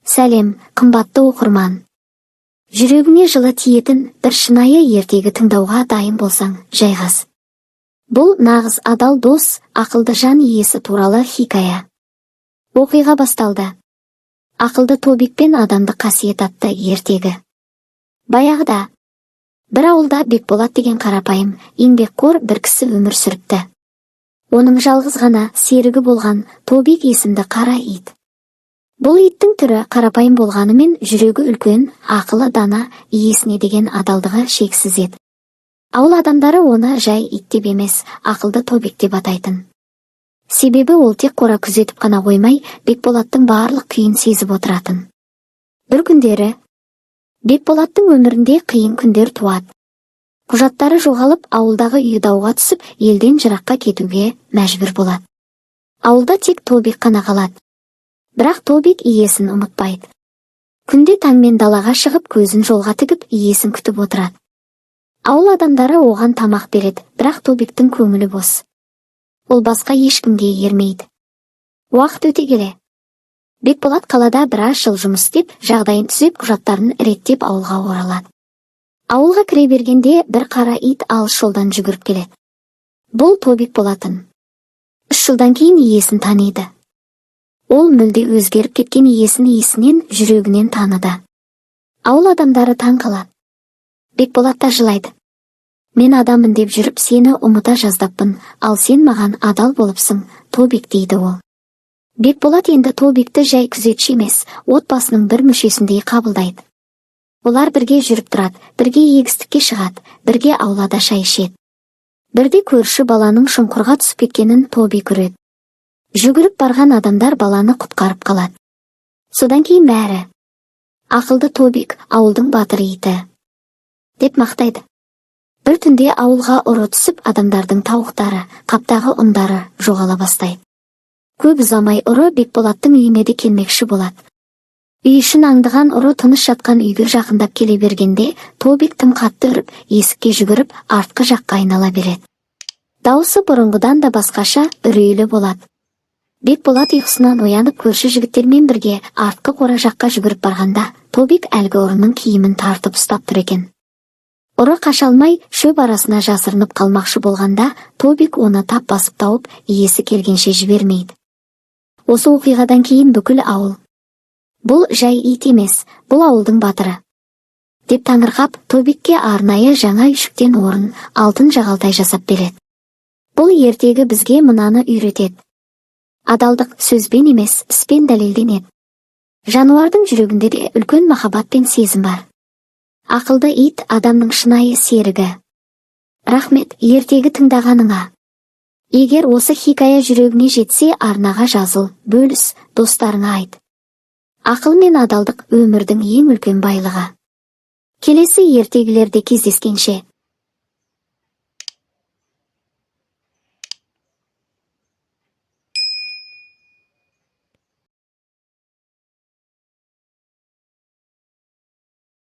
Сәлем, қымбатты оқырман! Жүрегіңе жылы тиетін бір шынайы ертегі тыңдауға дайын болсаң, жайғас. Бұл нағыз адал дос, ақылды жан иесі туралы хикая. Оқиға басталды. Ақылды Тобик пен адамдық қасиет атты ертегі. Баяғыда бір ауылда Бекболат деген қарапайым, еңбекқор бір кісі өмір сүріпті. Оның жалғыз ғана серігі болған Тобик есімді қара ит. Бұл иттің түрі қарапайым болғанымен, жүрегі үлкен, ақылы дана, иесіне деген адалдығы шексіз еді. Ауыл адамдары оны жай ит деп емес, ақылды Тобик деп атайтын. Себебі ол тек қора күзетіп қана қоймай, Бекболаттың барлық күйін сезіп отыратын. Бір күндері Бекболаттың өмірінде қиын күндер туады. Құжаттары жоғалып, ауылдағы үйі дауға түсіп, елден жыраққа кетуге мәжбүр болады. Ауылда тек Тобик қана қалады. Бірақ Тобик иесін ұмытпайды. Күнде таңмен далаға шығып, көзін жолға тігіп, иесін күтіп отырады. Ауыл адамдары оған тамақ береді, бірақ Тобиктің көңілі бос. Ол басқа ешкімге ермейді. Уақыт өте келе Бекболат қалада біраз жыл жұмыс істеп, жағдайын түзеп, құжаттарын реттеп, ауылға оралады. Ауылға кіре бергенде бір қара ит алыс жолдан жүгіріп келеді. Бұл Тобик болатын. 3 жылдан кейін иесін таниды. Ол мүлде өзгеріп кеткен иесін иісінен, жүрегінен таныды. Ауыл адамдары таң қалады. Бекболат та жылайды. «Мен адаммын деп жүріп, сені ұмыта жаздаппын, ал сен маған адал болыпсың, Тобик», — дейді ол. Бекболат енді Тобикті жай күзетші емес, отбасының бір мүшесіндей қабылдайды. Олар бірге жүріп тұрады, бірге егістікке шығады, бірге аулада шай ішеді. Бірде көрші баланың шұңқырға түсіп кеткенін Тоби көреді. Жүгіріп барған адамдар баланы құтқарып қалады. Содан кейін бәрі: «Ақылды Тобик — ауылдың батыр иті», — деп мақтайды. Бір түнде ауылға ұры түсіп, адамдардың тауықтары, қаптағы ұндары жоғала бастайды. Көп ұзамай ұры Бекболаттың үйіне де келмекші болады. Үй ішін аңдыған ұры тыныш жатқан үйге жақындап келе бергенде, Тобик тым қатты үріп, есікке жүгіріп, артқы жаққа айнала береді. Даусы бұрынғыдан да басқаша, үрейлі болады. Бекболат ұйқысынан оянып, көрші жігіттермен бірге артқы қора жаққа жүгіріп барғанда, Тобик әлгі ұрының киімін тартып ұстап тұр екен. Ұры қаша алмай, шөп арасына жасырынып қалмақшы болғанда, Тобик оны тап басып тауып, иесі келгенше жібермейді. Осы оқиғадан кейін бүкіл ауыл: «Бұл жай ит емес, бұл ауылдың батыры», — деп таңырқап, Тобикке арнайы жаңа үйшіктен орын, алтын жағалтай жасап береді. Бұл ертегі бізге мынаны үйретеді: адалдық сөзбен емес, іспен дәлелденеді. Жануардың жүрегінде де үлкен махаббат пен сезім бар. Ақылды ит — адамның шынайы серігі. Рахмет ертегі тыңдағаныңа. Егер осы хикая жүрегіңе жетсе, арнаға жазыл, бөліс, достарыңа айт. Ақыл мен адалдық — өмірдің ең үлкен байлығы. Келесі ертегілерде кездескенше!